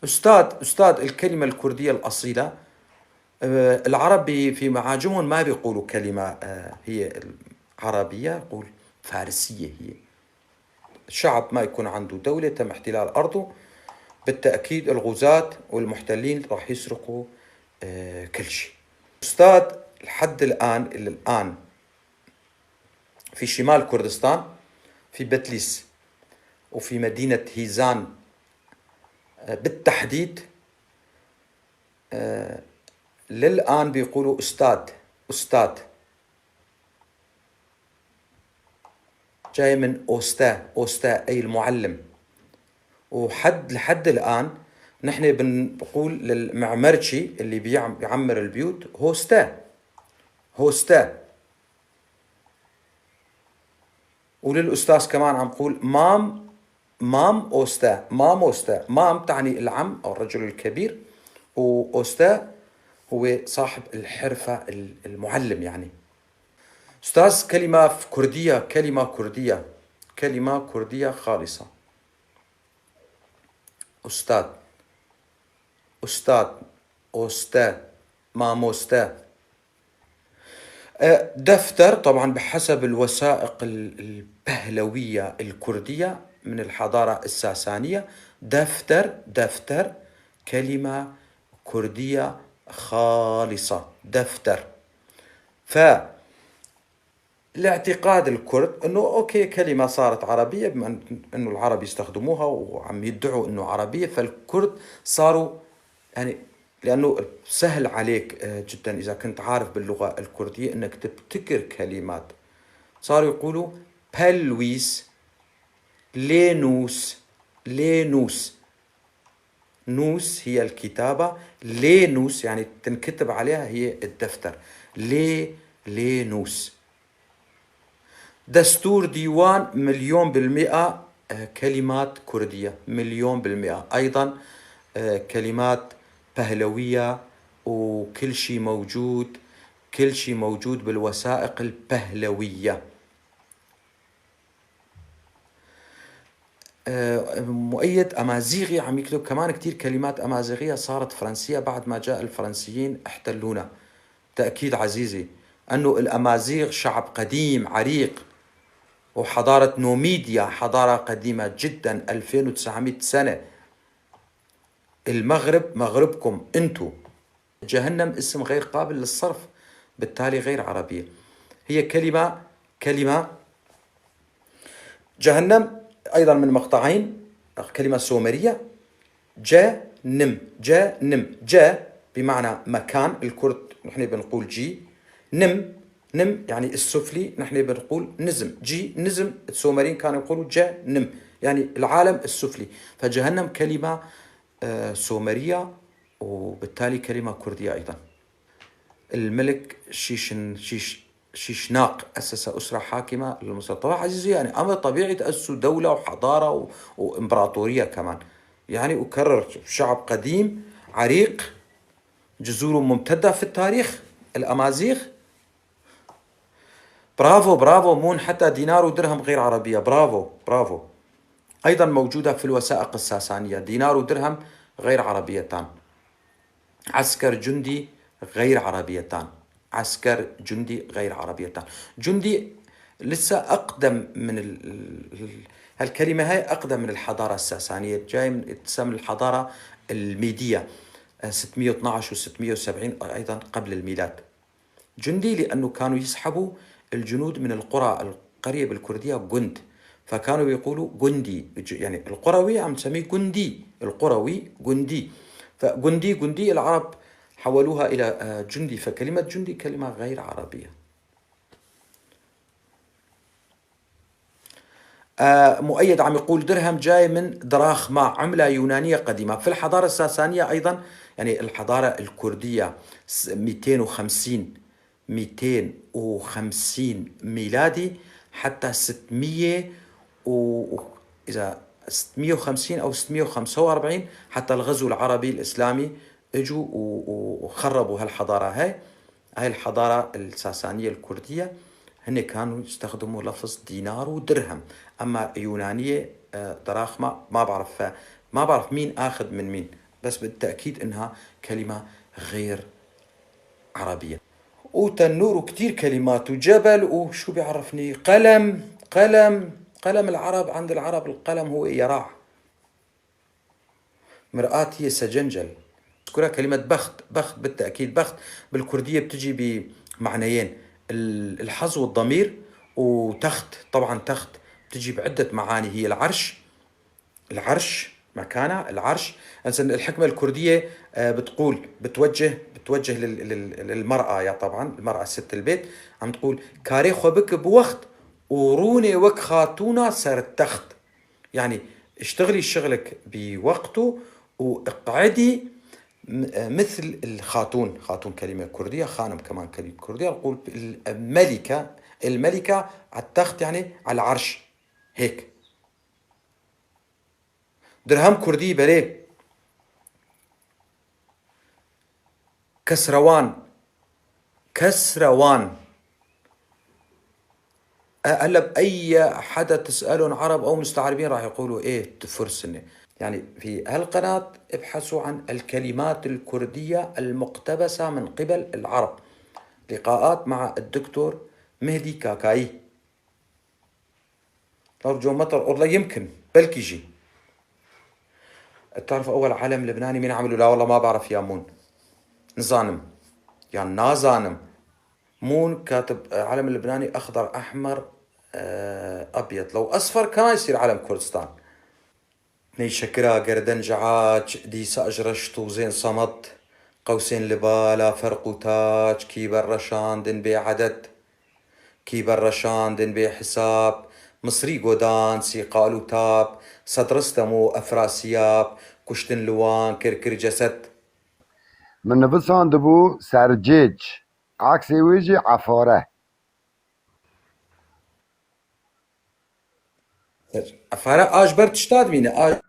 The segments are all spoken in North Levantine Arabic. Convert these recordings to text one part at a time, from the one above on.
أستاذ، أستاذ الكلمة الكردية الأصيلة. العرب في معاجمهم ما بيقولوا كلمة هي عربية، يقول فارسية. هي شعب ما يكون عنده دولة، تم احتلال أرضه، بالتأكيد الغزاة والمحتلين راح يسرقوا كل شيء. أستاذ لحد الآن، إلى الآن في شمال كردستان، في بتليس وفي مدينة هيزان بالتحديد، للآن بيقولوا أستاذ، أستاذ جاي من أوستا، أوستا أي المعلم. وحد لحد الآن نحن بنقول للمعمرشي اللي بيعمر البيوت هوستا، هوستا. وللأستاذ كمان عم نقول مام، مام أوستا، مام أوستا. مام تعني العم أو الرجل الكبير، وأوستا هو صاحب الحرفة المعلم يعني. أستاذ كلمة كردية، كلمة كردية، كلمة كردية خالصة. أستاذ، أستاذ، أوستا، ماموستا. دفتر طبعا بحسب الوثائق البهلوية الكردية من الحضارة الساسانية، دفتر، دفتر كلمة كردية خالصة، دفتر. ف لاعتقاد الكرد انه اوكي كلمة صارت عربية، بما انه العرب يستخدموها وعم يدعوا انه عربية، فالكرد صاروا لانه سهل عليك جدا اذا كنت عارف باللغة الكردية انك تبتكر كلمات، صاروا يقولوا بلويس، لينوس، لينوس، نوس هي الكتابة، لينوس يعني تنكتب عليها هي الدفتر، لينوس. دستور ديوان 1,000,000%، كلمات كردية، 1,000,000%. أيضا، كلمات بهلوية، وكل شيء موجود، كل شيء موجود بالوثائق البهلوية. مؤيد أمازيغي عم يكتب كمان كتير كلمات أمازيغية صارت فرنسية بعد ما جاء الفرنسيين احتلونا. تأكيد عزيزي أنه الأمازيغ شعب قديم عريق، وحضارة نوميديا حضارة قديمة جدا 2900 سنة. المغرب مغربكم انتو. جهنم اسم غير قابل للصرف، بالتالي غير عربية. هي كلمة جهنم أيضا من مقطعين، كلمة سومرية، جا نم، جا نم، جا بمعنى مكان، الكرد نحن بنقول جي، نم، نم يعني السفلي، نحن بنقول نزم، جي نزم، السومريين كانوا يقولوا جا نم يعني العالم السفلي. فجهنم كلمة سومرية وبالتالي كلمة كردية أيضا. الملك شيشناق أسس أسرة حاكمة للمصر. طبعا عزيزي أمر طبيعي تأسسوا دولة وحضارة وإمبراطورية كمان، أكرر شعب قديم عريق جذوره ممتدة في التاريخ، الأمازيغ. برافو، برافو مون، حتى دينار ودرهم غير عربية، برافو، برافو. أيضا موجودة في الوثائق الساسانية، دينار ودرهم غير عربيتان، عسكر جندي غير عربيتان، عسكر جندي غير عربيتان. جندي لسه أقدم من هالكلمة هاي أقدم من الحضارة الساسانية، جاي من تسمى الحضارة الميدية، ستمية واثناعش و ستمية وسبعين أيضا قبل الميلاد. جندي لأنه كانوا يسحبوا الجنود من القرى، القرية بالكردية جند، فكانوا بيقولوا جندي، يعني القروي عم تسميه جندي، القروي جندي، فجندي جندي العرب حولوها إلى جندي، فكلمة جندي كلمة غير عربية. مؤيد عم يقول درهم جاي من دراخمة، عملة يونانية قديمة. في الحضارة الساسانية أيضا، يعني الحضارة الكردية 250 ميلادي حتى ستمية و إذا ستمية وخمسين أو ستمية وخمسة وأربعين، حتى الغزو العربي الإسلامي اجوا وخربوا هالحضارة هاي. هاي الحضارة الساسانية الكردية هن كانوا يستخدموا لفظ دينار ودرهم، أما يونانية دراخمة ما بعرف مين آخذ من مين. بس بالتأكيد إنها كلمة غير عربية. وتنور وكتير كلمات وجبل وشو بيعرفني، قلم، قلم، قلم العرب، عند العرب القلم هو يراع. مرآة هي سجنجل. اذكرها كلمة بخت، بخت بالتأكيد، بخت بالكردية بتجي بمعنيين، الحظ والضمير، وتخت طبعا تخت بتجي بعدة معاني، هي العرش، العرش مكانها العرش. مثلا الحكمة الكردية بتقول، بتوجه للمرأة، يا طبعا المرأة ست البيت، عم تقول كاري خبك بوقت وروني وك خاتونا سر التخت، يعني اشتغلي شغلك بوقته واقعدي مثل الخاتون. خاتون كلمة كردية، خانم كمان كلمة كردية، نقول الملكة، الملكة على التخت يعني على العرش هيك. درهم كردي بليه. كسروان، كسروان. هلا بأي حدا تسألهم عرب أو مستعربين راح يقولوا إيه فرسنة. يعني في هالقناة ابحثوا عن الكلمات الكردية المقتبسة من قبل العرب. لقاءات مع الدكتور مهدي كاكاي. أرجو مطر والله يمكن بلكي يجي. بتعرف أول علم لبناني مين عمله؟ لا والله ما بعرف يا مون. نظانم يا نازانم. مون كاتب علم اللبناني أخضر أحمر أبيض، لو أصفر كمان يصير علم كردستان. نيشكرا قردن جعاج ديسا أجرشت وزين صمت قوسين لبالا فرق وتاج كيبر رشان بعدد كيبر رشان بحساب مصري قودان سيقال وتاب صدرستمو أفراسياب كشتن لوان كركر جسد. من نفسان دبو سرجيج عكس ويجي عفارة. عفارة آج برد تشتاد مينه آج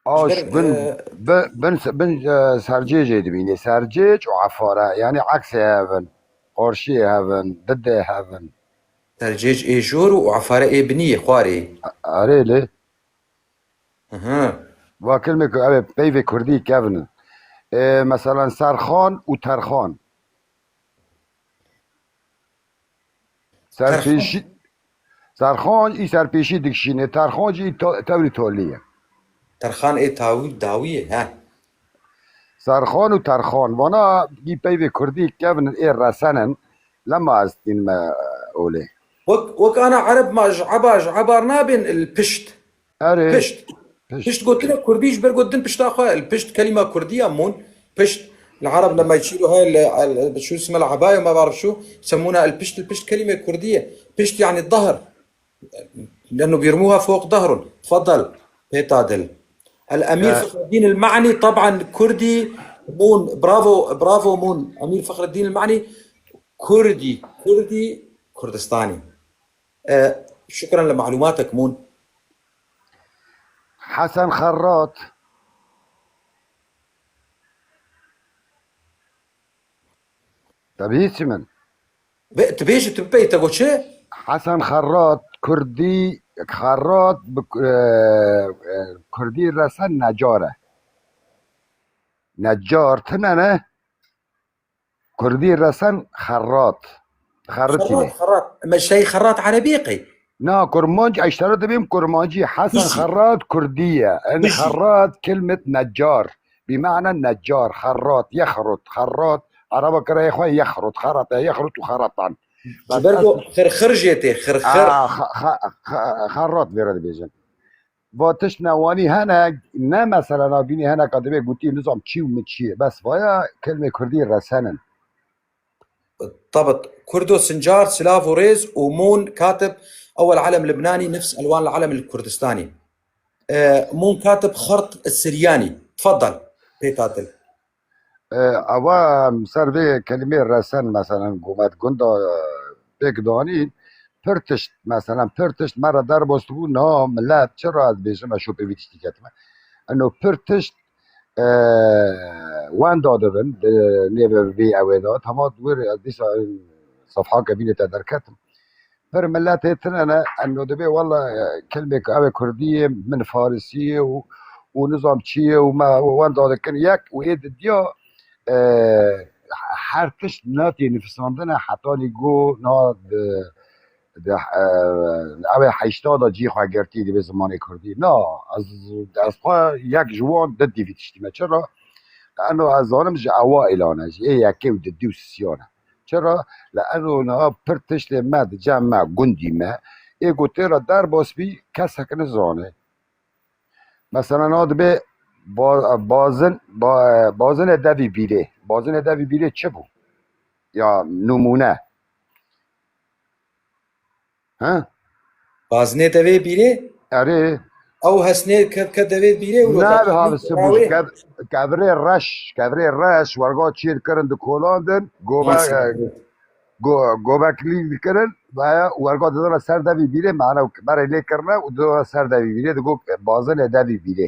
آش بن بن بن سرجيج دبيني سرجيج وعفارة، يعني عكس هافن قرشي هافن ضد هافن. سرجيج ايه جور وعفارة ايه بنية خواري. اريلي. اها. وكلمة بيفي كردي كافن. إيه مثلا سرخان وترخان. سرپیشی سرخان ای سرپیشی دکشینه، ترخان جی توری تولیه. ترخان ای تاوی داویه ها. سرخان و ترخان وانا ای پیو کردی کفن ای رسنن لما استین ما اوله. وك انا عرب ما جعبا جعبار نابن البشت. اره. بشت. بشت قلت لك كرديش برقدن بشت اخويا، البشت كلمة كردية مون بشت. العرب لما يشيلوا هاي شو اسمها العباية وما بعرف شو يسمونها البشت. البشت كلمة كردية، بشت يعني الظهر لأنه بيرموها فوق ظهرهم. تفضل بيتادل. الأمير فخر الدين المعني طبعا كردي مون، برافو برافو مون. أمير فخر الدين المعني كردي، كردي كردستاني. شكرا لمعلوماتك مون. حسن خراط. طب من تبيش تبي تقول شيء؟ حسن خراط كردي، خراط كردي رسن نجارة نجار تنانه كردي رسن خراط خرطينه خراط مش شيء خراط عربيقي نا كرمانجي اشتريت بهم كرمانجي. حسن خراط كردية، ان خراط كلمة نجار بمعنى النجار، خراط يخرط، خراط عربة كره يا اخوي يخرط، خرط يخرط وخرطان برضو خرخر جيتي خرخر خراط بيرد بيجن واتش نواني هنا نه مثلا بيني هنا كاتبه قلتي نظام تشي ومتشي بس فيا كلمة كردية رسنن بالضبط. كردو سنجار سلاف وريز ومون كاتب أول علم لبناني نفس ألوان العلم الكردستاني. مون كاتب خرط السرياني. تفضل بيتاتل. أوا سر كلمة رسن مثلا قومت قندا بيك دانين پرتشت مثلا پرتشت مرة ضرب وستبو نا ملات چرا از بيجم اشو بيتش تيكتما انه پرتشت وان دادبن نيفر بي اويدا تما دور ديسا صفحة كبيرة تدركتم پر ملات تننا انه دبي والله كلمة او كردية من فارسية û nizam çi ye û me wenda dikin yek û ê didiya her tişt natê nivîsandine hetanî ku na di ew ê 80 de cî xwe girtî dibê zimanê Kurdî. Na ez xwe yek ji wan didî vî tiştî me çira لأنه ez zanim ji ewailan e ji ê yekê û didî û sisiyan e. Çira لأنه niha pir tiştê me di cem me gundî me ê ku tê re derbas bî kesek nizane. Mesela niha dibê bazin bazinê devî bîrê. Bazinê devî bîrê çi bû? Ya numûne. Ha? Bazinê devê bîrê? Erê. Ew hesnê ke devê bîrê û Ne havisi bû kevirê reş werga çê dikirin dikolandin gobeklî dikirin werga didana ser devî bîrê mane berê lê kirine û didana ser devî bîrê digot bazinê devî bîrê.